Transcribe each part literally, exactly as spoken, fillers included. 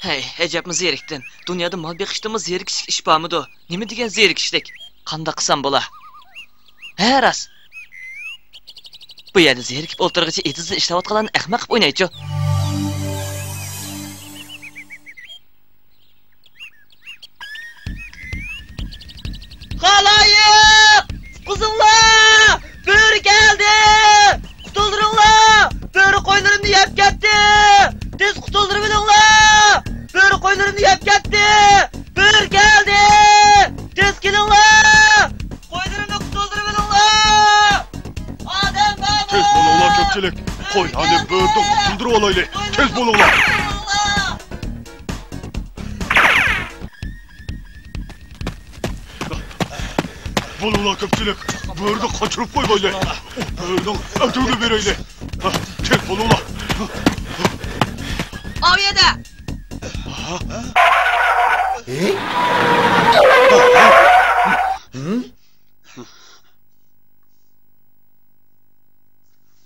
ھەي، ئەجەبمۇ زېرىكتىم. دۇنيادا مال بېقىشتىنمۇ زېرىكىشلىك ئىش بارمىدۇ؟ نېمە دېگەن زېرىكىشلىك؟ قانداق قىلسام بولا؟ ھە، راست. بۇ يەردە زېرىكىپ ئولتۇرغىچە ئېتىزدا ئىشلەۋاتقانلارنى ئەخمەق قىلىپ ئوينايچۇ. خالايىق! قۇتقۇزۇڭلار! بۆرە كەلدى! قۇتۇلدۇرۇڭلار! بۆرە قويلىرىمنى يەپ كەتتى! تېز قۇتۇلدۇرۇۋېلىڭلار! بۆرە قويلىرىمنى يەپ كەتتى! بۆرە كەلدى! تېز كېلىڭلار! قويلىرىمنى قۇتۇلدۇرۇۋېلىڭلار! ئادەم بارمۇ؟ تېز بولۇڭلار، كۆپچىلىك! قويلارنى بۆرىدىن قۇتۇلدۇرۇۋالايلى! تېز بولۇڭلار! بولۇڭلار كۆپچىلىك، بۆرىنى قاچۇرۇپ قويمايلى. بۆرىنىڭ ئەتىۋىنى بېرەيلى. تېز بولۇڭلار. ئاۋۇ يەردە.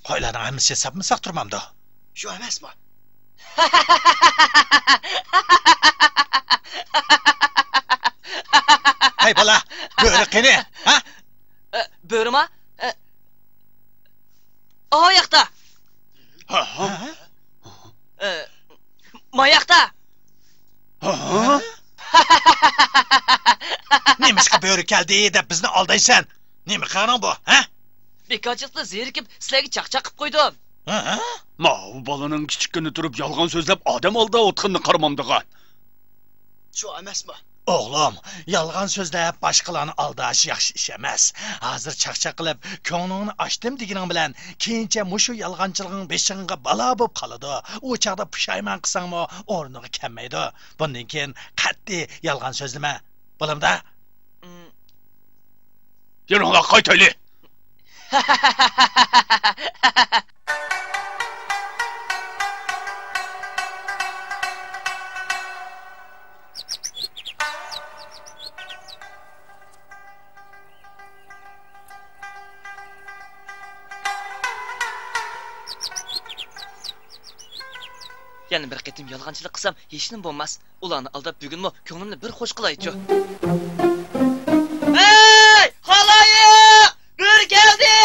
قويلارنىڭ ھەممىسى ساپمۇ ساق تۇرمامدۇ؟ شۇ ئەمەسمۇ؟ ھەي بالا، بۆرە قېنى؟ ھە؟ ئە، بۆرىما؟ ئە، ئاياقتا. ھە؟ ئە، ماياقتا. ھە؟ نېمىشقا بۆرە كەلدى دەپ بىزنى ئالدايسەن؟ نېمە قىلغىنىڭ بۇ، ھە؟ بىكارچىلىقتا زېرىكىپ، سىلەرگە چاقچاق قىپ قويدۇم. ھە؟ ماۋۇ بالىنىڭ كىچىككىنە تۇرۇپ يالغان سۆزلەپ ئادەم ئالداۋاتقىنىنى قارىمامدىغان. شۇ ئەمەسمۇ؟ ئوغلۇم، يالغان سۆزلەپ باشقىلارنى ئالداش ياخشى ئىش ئەمەس. ھازىر چاقچاق قىلىپ، كۆڭلۈڭنى ئاچتىم دېگىنىڭ بىلەن، كېيىنچە مۇشۇ يالغانچىلىقىڭ بېشىڭغا بالا بولۇپ قالىدۇ. ئۇ چاغدا پۇشايمان قىلساڭمۇ ئورنىغا كەلمەيدۇ. بۇندىن كېيىن قەتئىي يالغان سۆزلىمە. بولامدا؟ يۈرۈڭلار، قايتايلى. يەنە بىر قېتىم يالغانچىلىق قىلسام، ھېچنېمە بولماس. ئۇلارنى ئالداپ، بۈگۈنمۇ كۆڭلۈمنى بىر خوش قىلايچۇ. ھەي، خالايىق! بۆرە كەلدى!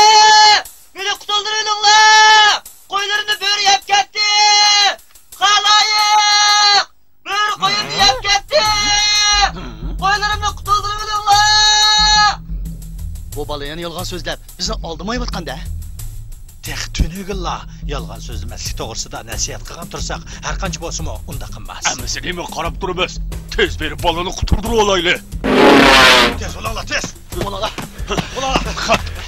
مېنى قۇتۇلدۇرۇۋېلىڭلار! قويلىرىمنى بۆرە يەپ كەتتى! خالايىق! بۆرە قويۇمنى يەپ كەتتى! قويلىرىمنى قۇتۇلدۇرۇۋېلىڭلار! بۇ بالا يەنە يالغان سۆزلەپ، بىزنى ئالدىمايۋاتقان-دە. تېخى تۈنۈگۈنلا يالغان سۆزلىمەسلىك توغرىسىدا نەسىھەت قىلغان تۇرساق، ھەرقانچە بولسىمۇ ئۇنداق قىلماس. ھەممىسىنىمۇ قاراپ تۇرىمىز. تېز بېرىپ بالىنى قۇتۇلدۇرۇۋالايلى. تېز بولۇڭلار، تېز. بولۇڭلار. بولۇڭلار.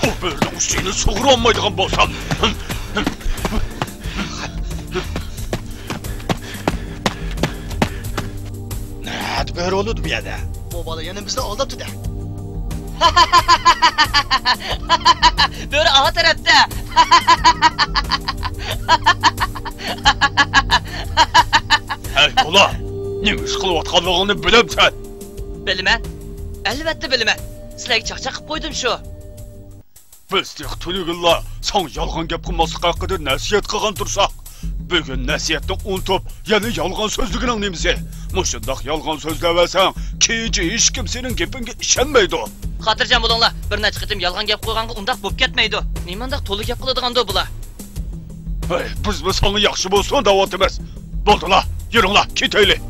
ئۇ بۆرىنىڭ ئۈستىنى سۇغۇرالمايدىغان بولسام. نەدە بۆرە بولىدۇ بۇ يەردە؟ بۇ بالا يەنە بىزنى ئالداپتۇ-دە. بۆرە ئاۋۇ تەرەپتە. ھەي، بالا! نېمە ئىش قىلىۋاتقانلىقىڭنى بىلەمسەن؟ بىلىمەن. ئەلۋەتتە بىلىمەن. سىلەرگە چاقچاق قىپ قويدۇم شۇ. بىز تېخى تۈنۈگۈنلا ساڭا يالغان گەپ قىلماسلىق ھەققىدە نەسىھەت قىلغان تۇرساق، بۈگۈن نەسىھەتنى ئۇنتۇپ، يەنە يالغان سۆزلىگىنىڭ نېمىسى؟ مۇشۇنداق يالغان سۆزلەۋەرسەڭ، كېيىنچە ھېچكىم سېنىڭ گېپىڭگە ئىشەنمەيدۇ. خاتىرجەم بولۇڭلار، بىر نەچچە قېتىم يالغان گەپ قىلغانغا ئۇنداق بوپ كەتمەيدۇ. نېمانداق تولا گەپ قىلىدىغاندۇ بۇلار؟ ھەي، بىزمۇ ساڭا ياخشى بولسۇن دەۋاتىمىز. بولدىلا، يۈرۈڭلار، كېتەيلى.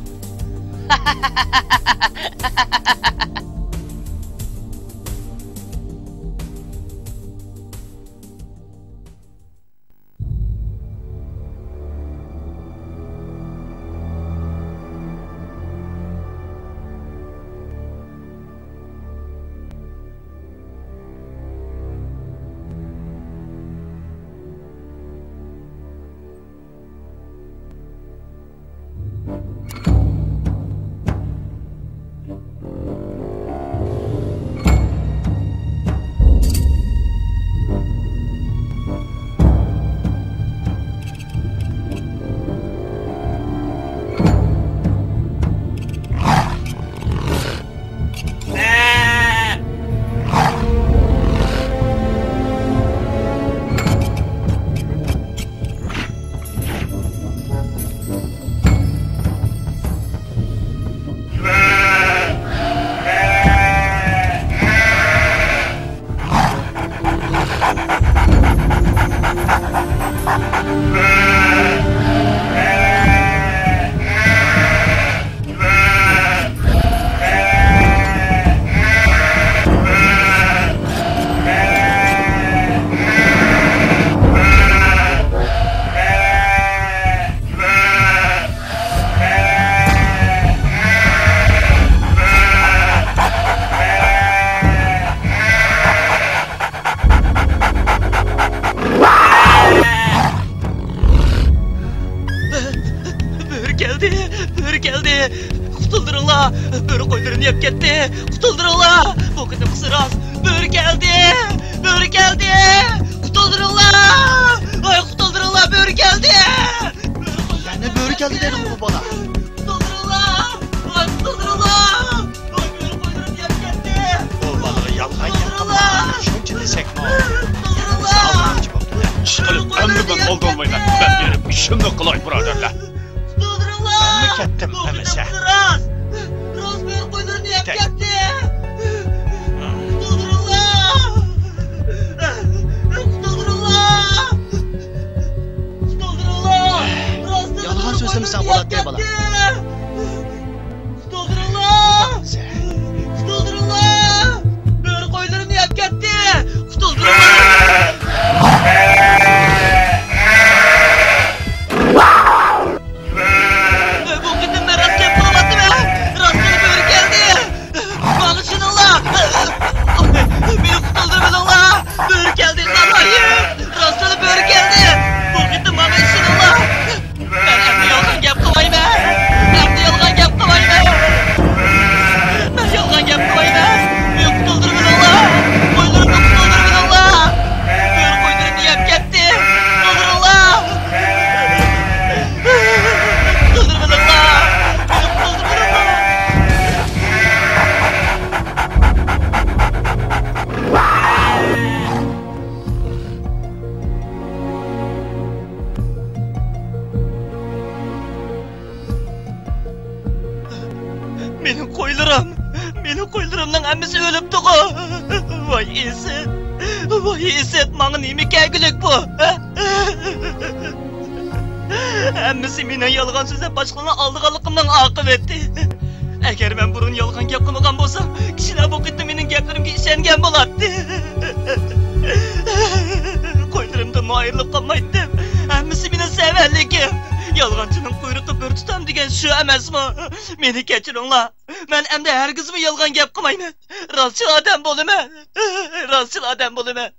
قۇتۇلدۇرۇڭلار! بۆرە قويلىرىمنى يەپ كەتتى! قۇتۇلدۇرۇڭلار! بۇ قېتىمقىسى راست! بۆرە كەلدى! بۆرە كەلدى! قۇتۇلدۇرۇڭلار! ۋاي، قۇتۇلدۇرۇڭلار! بۆرە كەلدى! يەنە بۆرە كەلدى دېدىڭغۇ بالا! قۇتۇلدۇرۇڭلار! ۋاي، قۇتۇلدۇرۇڭلار! ۋاي، بۆرە قويلىرىمنى يەپ كەتتى! بۇ بالىغا يالغان گەپ قىلمىغان، شۇنچە دېسەكمۇ، يەنە ساغلامچى بوپتۇ-دە. ئىشقىلىپ ئەمدى مەن ئالدانمايمەن. مەن بېرىپ ئىشىمنى قىلاي، بۇرادەرلەر. مەنمۇ كەتتىم ئەمىسە. راست! راست، بۆرە قويلىرىمنى يەپ كەتتى! قۇتۇلدۇرۇڭلار! قۇتۇلدۇرۇڭلار! قۇتۇلدۇرۇڭلار! راستىنلا يالغان سۆزلىمىسەڭ بولاتتى، بالا. قۇتۇلدۇرۇڭلار! قۇتۇلدۇرۇڭلار! بۆرە قويلىرىمنى يەپ كەتتى! قۇتۇلدۇرۇڭلار! بۇ قېتىم مەن راست گەپ قىلىۋاتىمەن! راستلا بۆرە كەلدى! ماڭا ئىشىنىڭلار! مېنى قۇتۇلدۇرۇۋېلىڭلار! بۆرە كەلدى، نالايىق! راستلا بۆرە كەلدى! بۇ قېتىم ماڭا ئىشىنىڭلار! مەن ئەمدى يالغان گەپ قىلمايمەن! ئەمدى يالغان گەپ قىلمايمەن! مەن يالغان گەپ قىلمايمەن! مېنى قۇتۇلدۇرۇۋېلىڭلار! قويلىرىمنى قۇتۇلدۇرۇۋېلىڭلار! بۆرە قويلىرىمنى يەپ كەتتى! قۇتۇلدۇرۇڭلار! قۇتۇلدۇرۇۋېلىڭلار! مېنى قۇتۇلدۇرۇۋېلىڭلار! مېنىڭ قويلىرىم، مېنىڭ قويلىرىمنىڭ ھەممىسى ئۆلۈپتىغۇ! ۋاي ئىسىت، ۋاي ئىسىت، ماڭا نېمە كەلگۈلۈك بۇ؟ ھەممىسى مېنىڭ يالغان سۆزلەپ باشقىلارنى ئالدىغانلىقىمنىڭ ئاقىۋىتى. ئەگەر مەن بۇرۇن يالغان گەپ قىلمىغان بولسام، كىشىلەر بۇ قېتىم مېنىڭ گەپلىرىمگە ئىشەنگەن بولاتتى. قويلىرىمدىنمۇ ئايرىلىپ قالمايتتىم. ھەممىسى مېنىڭ سەۋەنلىكىم. يالغانچىنىڭ قۇيرۇقى بىر تۇتام دېگەن شۇ ئەمەسمۇ؟ مېنى كەچۈرۈڭلار. مەن ئەمدى ھەرگىزمۇ يالغان گەپ قىلمايمەن. راستچىل ئادەم بولىمەن. راستچىل ئادەم بولىمەن.